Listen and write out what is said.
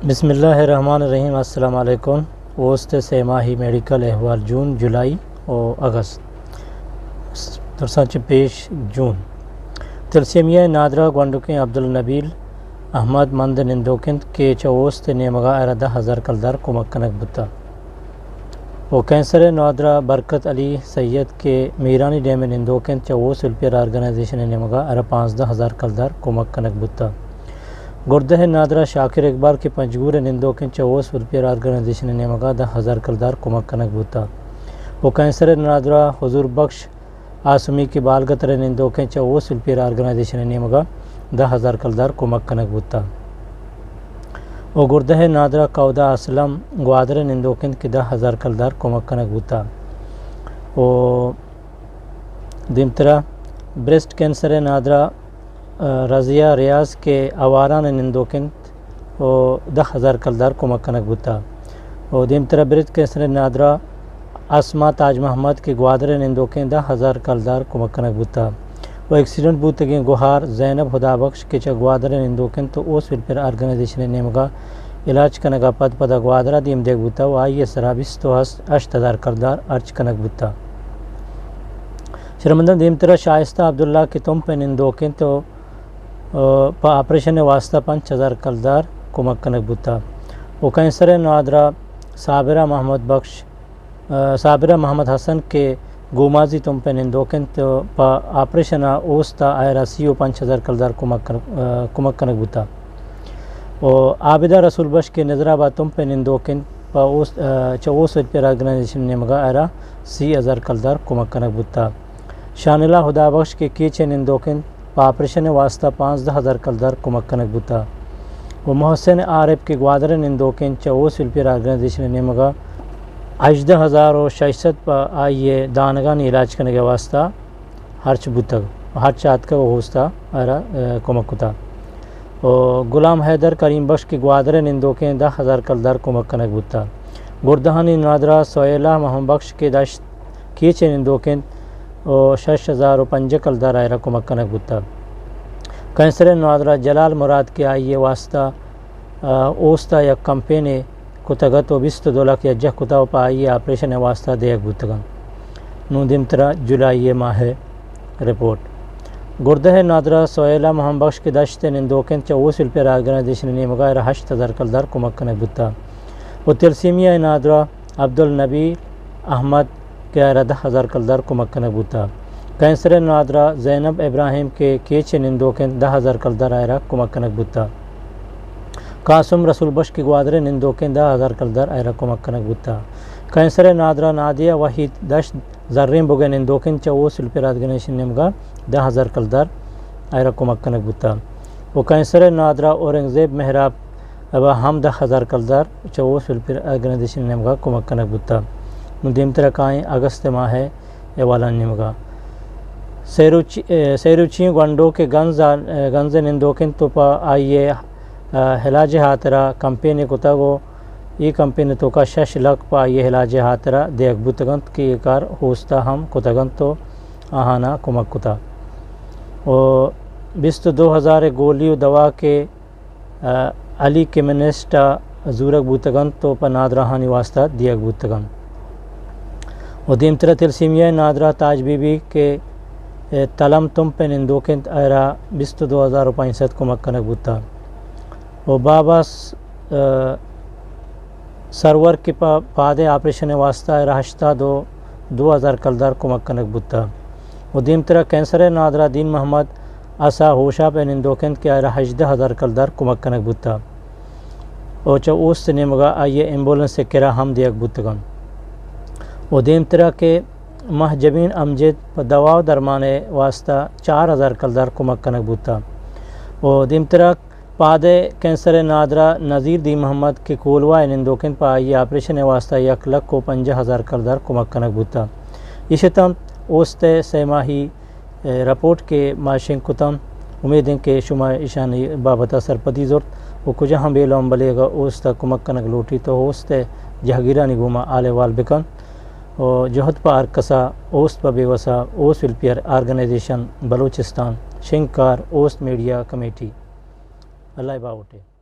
بسم اللہ الرحمن الرحیم۔ السلام علیکم۔ اوست ءِ سہ ماہی میڈیکل احوال، جون، جولائی و اگست۔ درساں چہ پیش جون۔ تلسیمیا ءِ نادرا گونڈکیں عبدالنبیل احمد مند نندوک انت کہ چہ اوست ءِ نیمگا آئرا دہ ہزار کلدار کمک کنگ بوتا۔ و کینسر ءِ نادرا برکت علی سید کہ میرانی ڈیم ءِ نندوک انت، چہ اوست ویلفیئر آرگنائزیشن ءِ نیمگا آئرا پانزدہ ہزار کلدار کمک کنگ بوتا۔ گردہ ءِ نادرا شاکر اقبال کہ پنجگور ءِ نندوک انت، چہ اوست ویلفیئر آرگنائزیشن ءِ نیمگا دہ ہزار کلدار کمک کنگ بوتا۔ و کینسر ءِ نادرا حضور بخش آسمی کہ بالگتر ءِ نندوک انت، چہ اوست ویلفیئر آرگنائزیشن ءِ نیمگا دہ ہزار کلدار کمک کنگ بوتا۔ و گردہ ءِ نادرا کودا اسلم گوادر ءِ نندوک انت کہ دہ ہزار کلدار کمک کنگ بوتا۔ و دیمترا بریسٹ کینسر ءِ نادرا، آ، رضیہ ریاض کہ آواران ءِ نندوک انت و دہ ہزار کلدار کمک کنگ بوتا۔ و دیمترا بریسٹ کینسر ءِ نادرا اسما تاج محمد کہ گوادر ءِ نندوک انت، دہ ہزار کلدار کمک کنگ بوتا۔ و ایکسیڈنٹ بوتگیں گوہار زینب ہدا بخش کہ چہ گوادر ءِ نندوک انت و اوست ویلفیئر آرگنائزیشن ءِ نیمگا علاج کنگا پد پدا گوادرا دیم دیگ بوتا و آئی ءِ سرا بیست و ہشت ہزار کلدار ہرچ کنگ بوتا۔ شرمنداں دیمترا شائستہ عبداللہ کہ تمپ ءِ نندوک انت و، آ، پہ آپریشن ءِ واسطہ پنچ ہزار کلدار کمک کنگ بوتا۔ و کینسر ءِ نادرا صابرہ محمد بخش، آ، صابرہ محمد حسن کہ گومازی تمپ ءِ نندوک انت و پہ آپریشن ءَ اوست ءَ آئرا سی و پنچ ہزار کلدار کمک کن-، آ، کمک کنگ بوتا۔ و عابدہ رسول بخش کہ نظر آباد تمپ ءِ نندوک انت، پہ اوست، آ، چہ اوست ویلفیئر آرگنائزیشن ءِ نیمگا آئرا سی ہزار کلدار کمک کنگ بوتا۔ شانلہ ہدا بخش کہ کیچ ءِ نندوک انت، پہ آپریشن ءِ واسطہ پانزدہ ہزار کلدار کمک کنگ بوتا۔ و محسن عارف کہ گوادر ءِ نندوک انت، چہ اوست ویلفیئر آرگنائزیشن ءِ نیمگا ہژدہ ہزار و شش سد پہ آئی ءِ دانگانی علاج کنگ ءِ واسطہ ہرچ بوتگ، ہرچ آتکگ و اوست ءَ آئرا، آ، کمک کتا۔ و غلام حیدر کریم بخش کہ گوادر ءِ نندوک انت، دہ ہزار کلدار کمک کنگ بوتا۔ گردہانی نادرا سہیلہ محمد بخش کہ دشت کیچ ءِ نندوک انت و شش ہزار و پنجاہ کلدار آئرا کمک کنگ بوتا۔ کینسر ءِ نادرا جلال مراد کہ آئی ءِ واسطہ، آ، اوست ءَ یک کمپینے کتگ ات و بیست و دو لکھ یکجاہ کتا و پہ آئی ءِ آپریشن ءِ واسطہ دیگ بوتگ انت۔ نوں دیمترا جولائی ءِ ماہ ءِ رپورٹ۔ گردہ ءِ نادرا سہیلہ محمد بخش کہ دشت ءِ نندوک انت، چہ اوست ویلفیئر آرگنائزیشن ءِ نیمگا آئرا ہشت ہزار کلدار کمک کنگ بوتا و تلسیمیا ءِ نادرا عبدالنبی احمد کہ آئرا دہ ہزار کلدار کمک کنگ بوتا۔ کینسر ءِ نادرا زینب ابراہیم کہ کیچ ءِ نندوک انت، دہ ہزار کلدار آئرا کمک کنگ بوتا۔ قاسم رسول بخش کہ گوادر ءِ نندوک انت، دہ ہزار کلدار آئرا کمک کنگ بوتا۔ کینسر ءِ نادرا نادیہ وحید دشت زرین بگ ءِ نندوک انت، چہ اوست ویلفیئر آرگنائزیشن ءِ نیمگا دہ ہزار کلدار آئرا کمک کنگ بوتا۔ و کینسر ءِ نادرا اورنگزیب مہراب ءَ ہم دہ ہزار کلدار چہ اوست ویلفیئر آرگنائزیشن ءِ نیمگا کمک کنگ بوتا۔ نوں دیمترا کائیں اگست ءِ ماہ ءِ احوالانی نیمگا۔ سیروچی، اے، سیروچی گونڈو کہ گنز ءَ، اے، گنز ءِ نندوک انت و پہ آئی ءِ، اے، علاج ءِ ہاترا کمپینے کتگ و اے کمپین ءِ توکا شش لکھ پہ آئی ءِ علاج ءِ ہاترا دیگ بوتگ انت کہ اے کار اوست ءَ ہم کتگ انت و آہانا کمک کتا۔ و بیست و دو ہزار ءِ گولی و دوا کہ، آ، علی کیمسٹ ءَ زورگ بوتگ انت و پہ نادراہانی واسطہ دیگ بوتگ انت۔ و دیمترا تلسیمیا ءِ نادرا تاج بی بی کہ، اے، تلم تمپ ءِ نندوک انت، آئرا بیست و دو ہزار و پنچ سد کمک کنگ بوتا۔ و بابا س-، آ، سرور کہ پہ پاد ءِ آپریشن ءِ واسطہ آئرا ہشتاد و دو ہزار کلدار کمک کنگ بوتا۔ و دیمترا کینسر ءِ نادرا دین محمد اسا ہوشاپ ءِ نندوک انت کہ آئرا ہژدہ ہزار کلدار کمک کنگ بوتا۔ و چہ اوست ءِ نیمگا آئی ءِ ایمبولینس ءِ کرا ہم دیگ بوتگ انت۔ و دیمترا کہ ماہ جبین امجد پہ دوا و درمان ءِ واسطہ چار ہزار کلدار کمک کنگ بوتا۔ و دیمترا پاد ءِ کینسر ءِ نادرا نذیر دین محمد کہ کولواہ ءِ نندوک انت، پہ آئی ءِ آپریشن ءِ واسطہ یک لکھ و پنجاہ ہزار کلدار کمک کنگ بوتا۔ ایش اتنت اوست ءِ سہ ماہی، اے، رپورٹ کہ ما شنگ کتاں۔ امید انت کہ شما ایشانی بابت ءَ سرپدی زرت و کجا ہم بے لون بلے اگاں اوست ءَ کمک کنگ لوٹیت تو اوست ءِ جہگیرانی گوما حال احوال بکن و جہد پہ ہر کسا، اوست پہ بے وسا، اوست ویلفیئر آرگنائزیشن بلوچستان، شنگکار اوست میڈیا کمیٹی۔ اللہ ءِ باہوٹ ئے۔